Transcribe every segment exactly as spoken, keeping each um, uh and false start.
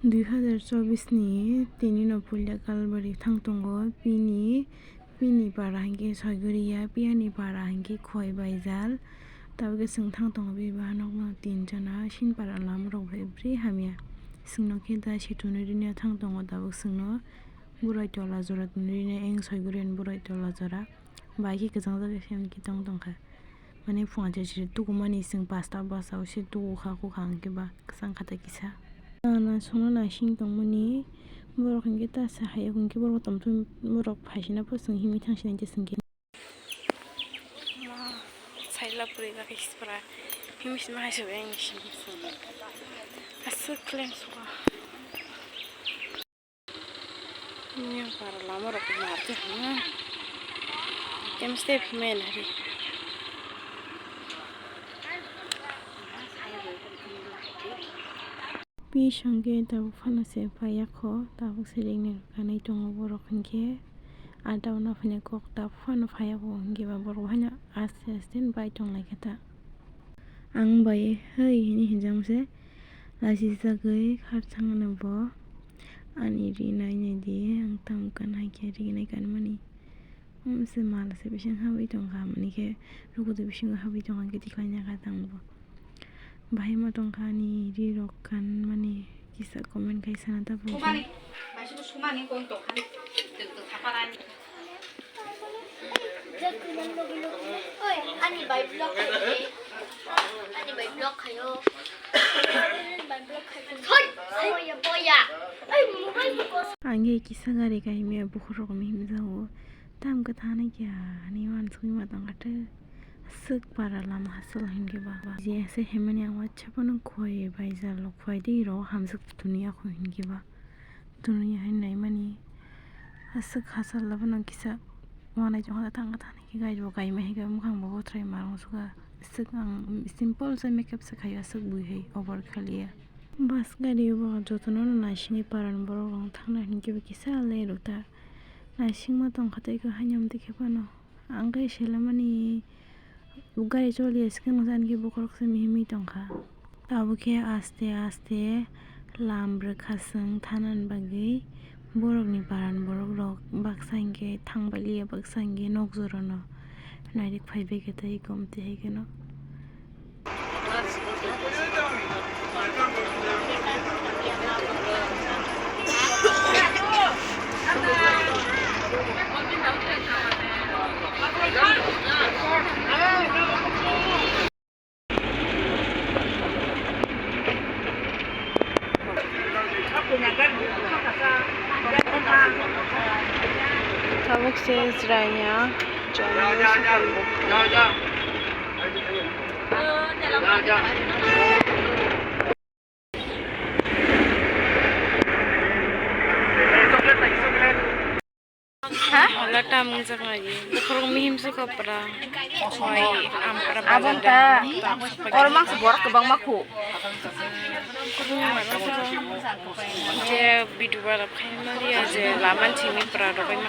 Dui hazar chobbish ni tini no puila Kalbari thang tongo, pini, pini para hinkhe Soiguriya, piyani para hinkhe Khoi Baijal. Tabuk khe chwng thang tongo, bini bahanok no tin jona, sini para lama rok bai bwrwi hamya. Chwng no khe da se tuni rina thang tongo, tabuk chwng no Burai Tola jora tuni rina eng Soiguriya ni Burai Tola jora. Bai khe kwchang jagwi se tong tong kha. Mane phunga chiri chiri tukumani chwng pasta bwsao se tuku kha, kukha hwnkhe ba kwchang kha tei kisa. Nana songno naising tongmani borok hwnkhe ta sa hai hwnkhe borok tongthun borok phaisina pho chwng himwi thangsinai tei chwng khe. Saila puri bakhe sipra himwi sima hai se beng sini. Aswk kleng suka. Yang para lama rok mar khe hwnga. Tem step men hari. Pi songke tabuk phano se phaiyakho, tabuk se ringni rwkhanai tongo borok hinkhe. Adao no phane kok tabuk phano phaiyakho hinkhe ba borok haino aste aste bai tonglaikha ta. Ang bai hai hini hinjam se lachi jagwi khar thangno bo ani ri nai nai di, ang tamo kan hai khe ri nai kanmani. Omo se mal se bising habwi tongkha, mani khe rukudu bisingo habwi tongkha, khe tikhlai nai kha tang bo. Bahai ma tongkha ani ri rok kanmani, kisa comment khai sana ta bo. Sumani, bai sumani kon tongkha. Oi, ani bai vlog khai. Ani bai vlog khayo. Ani bai vlog khayo. Hoi, boya, boya. Ai, mobile ko. Ang khe kisa gari kaimia bukhuk rok mihim jago. Tam kwthana kya ani wansugwi ma tongkha tei. Aswk para lama hachal hinkhe ba. Je se hemani ang waisa phano khoi bai jalo khoi dei ro hamswk tuni ya khoi hinkhe ba. Tuni hai naimani aswk hachal abono kisa wanai chong thang thang khe gai bo kaima hai khe mukhang bo bothrai ma rong suka. Aswk ang simple se makeup se khaio aswk bui hai over khaliya. Bus gari o bo jotono no naisingwi paran borok rok thangna hinkhe bo kisa le rwta. Naisingma tongkha tei khe haino amtwi khe phano. Ang khe selamani gari choliya swkang noksa ani khe bokhorok se mihimwi tongkha. Tabuk khe aste aste lam rwkha chwng thanani bagwi borokni paran borok rok baksa hinkhe thangbailiya baksa hinkhe nokjorono nairik phaibaikha tei gomti hai kheno. Tabuk se chwraini a chwraini a. Ha? Wala tam wngjaknai. Bokhorok mihim se kopra. Oi, ampra. Abong ta. Oro mangsa borok kwbangma khu. Je video wala phaimani ya je laman simi pra rok bai ma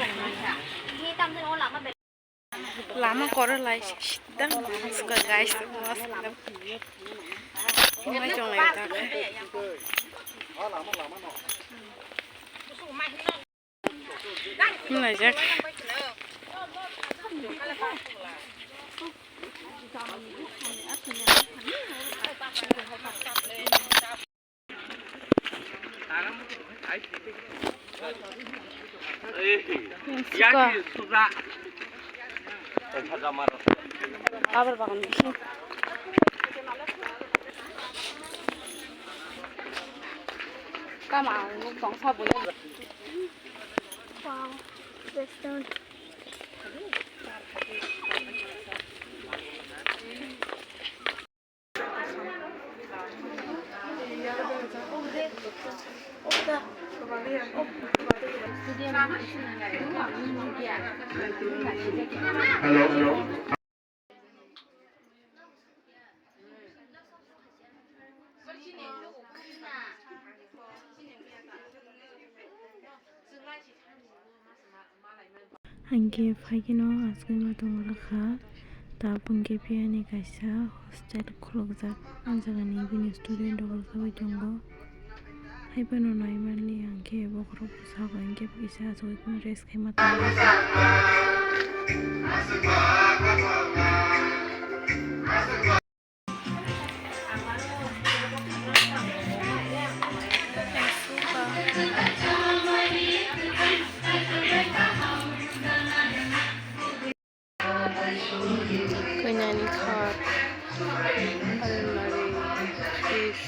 phaimani. Lama koro lai sik sik dang suka guys. Mai chong lai ta. Nai jak. Suka. Abar bagan bisi. Kama nuk tong sabun. Wow, restaurant. Hello, hello. Hinkhe phaikhe no aswk ma tong lakha. Tabuk hinkhe phiyani kaisa hostel khulukjak. O jagani bini student rok rwchapwi tongo. Haiphano naimanliya hwnkhe bokhorok bwsakgo hwnkhe kisa achugwi phano rest khaima tongo. Kwnani khor, almari, fridge.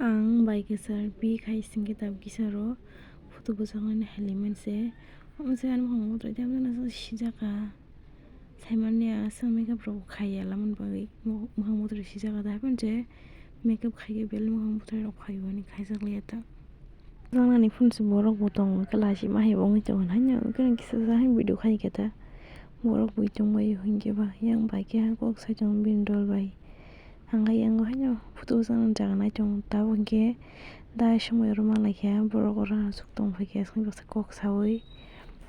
Ang bai kisa pi khai singkhe tab kisa ro photo bwsaknani haliman se. Ang se ani mokang bwtwi tei sijak kha. Saimanya aswk makeup rok khaiya lamani bagwi mo-, mokang bwtwi sijak kha da haphano je makeup khaikhe belai mokang bwtwi rok phaiwi hwnwi khaijak liya ta. Jangnani phunsi borok bo tongo khe lachima hai bo wngwi tongo haino khe kisa sa hai video khai khe ta borok bo tongbaio hinkhe ba yang bai khe kok sai tongo bini dol bai. Ang khe yango haino photo bwsaknani jaga nai tongo tabuk hinkhe dai somoi oro manlai khe borok oro aswk tong phai khe aswk kok saui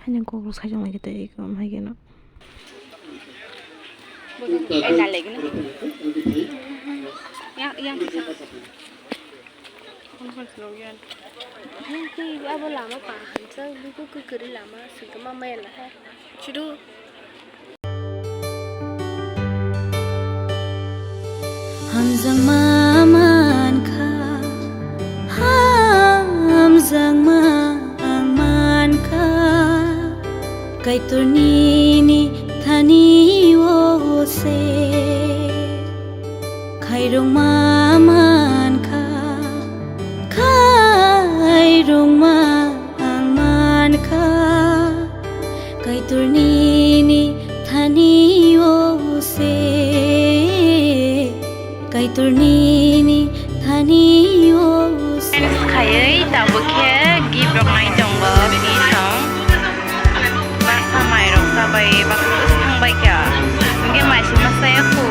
haino kok rok sai tong lai khe tei eko hai kheno. Yang, yang. Yang twi abo lama pa hamsa buku kukuri lama sugama mela ha. Chudu. Hamjakma mankha, hamjakma ang mankha. Kaitor nini thani o se khairokma mankha, khairokma ang mankha. Kaitor nini thani o se Kaitor nini thani o se. Khaiwi tabuk khe gift rok nai tongo, bini song baksa mairok chabai baksa thangbai kha, hwnkhe mai se ma chaya khu.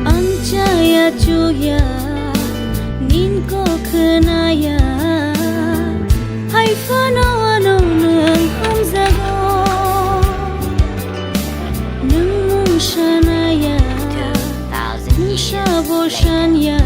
Ang chaya chuya, nin kok khwnaya, hai phano ano nwng hamjago. Nwng mungsa naya, mungsa bo sanya.